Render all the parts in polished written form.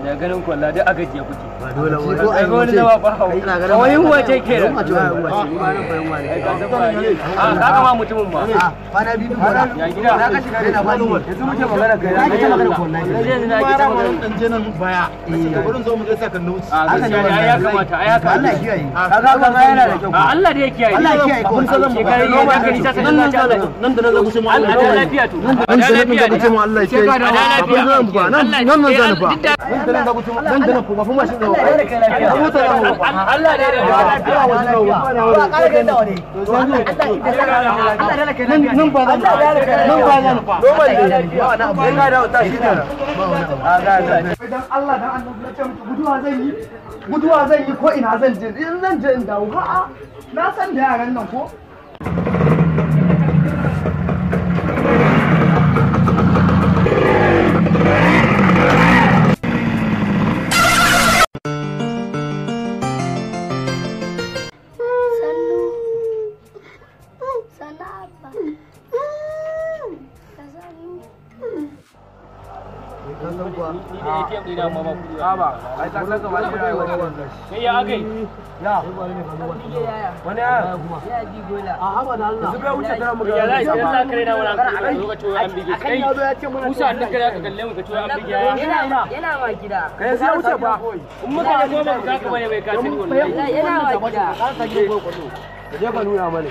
Da ganin ku wallahi duk a gajiya kuke. Ba dole ba. Ko ai wani zama ba hau. Kawai yunwa ce kenan. A ka ma mutumin ba. Kwana biyu ba. Ya gida. Na ka shiga na bani. Yanzu muke magana kai. Na ka magana ko wallahi. Yanzu na ki ta magana. Dan je nan baya. Gurin zo mu gaisa kan nuci. A gaskiya ne ai ya kamata ai ya kamata. Allah ya kiyaye. Kaga kaga yana da kyau. A Allah da ya kiyaye. Allah ya kiyaye. Abun sallan mu. Shekaru ya da gani ta sanin Nan nan da nan za ku ce mu Allah. Allah lafiya to. Nan da nan za ku ce mu Allah ya kiyaye. Abun zan ba nan nan nan zan ba. Nan da nan za ku ce mu nan da nan ku ba fa mashin da ba. Allah da ya lafiya. Ba ƙara gaida wani. Allah da kai lafiya. Nan ba zan nan ba zan ba. Normal ne. Ba wani abu. Sai ka dawo ta shi kenan. Ba wani abu. A ga ga. Dan Allah dan annabi na ce miki guduwa zan yi. Guduwa zan yi ko ina zan je. In zan je in dawo. A'a. Na san da yaran nan ko. Sannu. Sannu Abba. Ka sannu. Ni da ATM ɗina ma ba kuɗi. Ba ai ka san gaba ɗaya rayuwar wannan. Kai ya akai. Ya. Wani ya. A haba da Allah. Yanzu bai wuce tara mu ga. Ya za idan za ka raina wani hankali ka zo ka ce wai an bige kai. Musa duk kada ka kalle mu ka ce wai an bige ya. Yana ma gida. Kai sai ya wuce fa. In muka je goma ba za ka bane mai kasiri wallahi. Yana ma gida. Ka je ka nuna mana.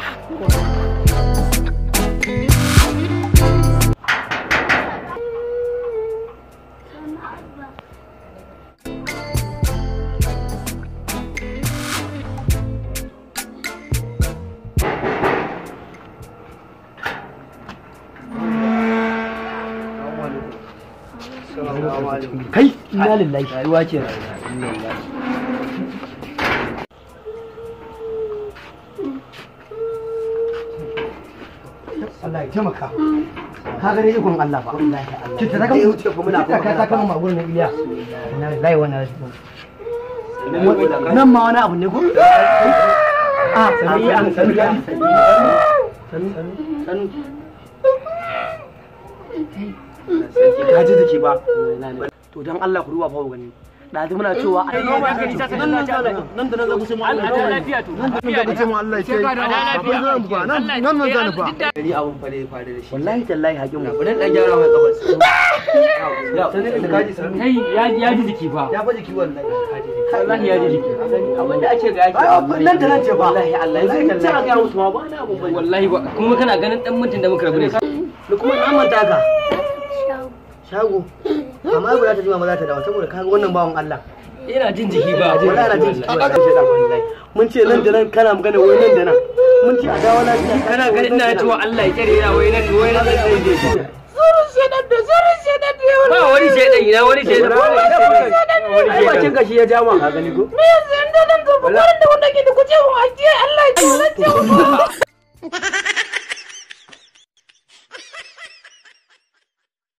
Sannu Abba. Kai inna lillahi. Rayuwa ce. Allah ya taimaka. Ka ga dai ikon Allah ba. Ki ta Da ya wuce fa muna ta ka ta kama magurin na Iliya. Inna lillahi wa inna ilaihi raji'un. Nan ma wani abu ne ko? A sani an sani. Sanu. Ka ji jiki ba. To dan Allah ku duba fa ku gani. Ɗazu muna cewa Ai noma ka nisa sanin Nan nan da nan za ku ce mu Allah. Allah lafiya to. Nan da nan za ku ce mu Allah ya kiyaye. Abun zan ba nan nan nan zan ba. Gari abun fa da ya faru da shi. wallahi tallahi hakin mu. Bari dan gyara mai kafas. Sanin da kaji sanu. Kai ya ji jiki fa. Ya fa jiki wallahi. Wallahi ya ji jiki. Abin da ake ga yake. Ai nan da nan ce ba. Wallahi Allah ya Yanzu in ce a ga musu ma ba na abun bane. Wallahi ba kuma kana ganin dan mintin da muka rabu da shi. Da kuma na manta ka. Shago. Shago. Amma ba za ta jima ba za ta dawo saboda kaga wannan bawan Allah. Ina jin jiki ba. Wallahi ana jin jiki wallahi. Mun ce nan da nan kana magana wai nan da nan. Mun ce a dawo lafiya. Kana ganin ina cewa Allah ya tsare yana wai nan wai nan zai je. Ba wani shedan ina wani shedan. Ai bakin kashi ya jama. Ka gani ko? Me yanzu da nan tafi gurin da wanda ke da kuce mun ajiye Allah ya tsare.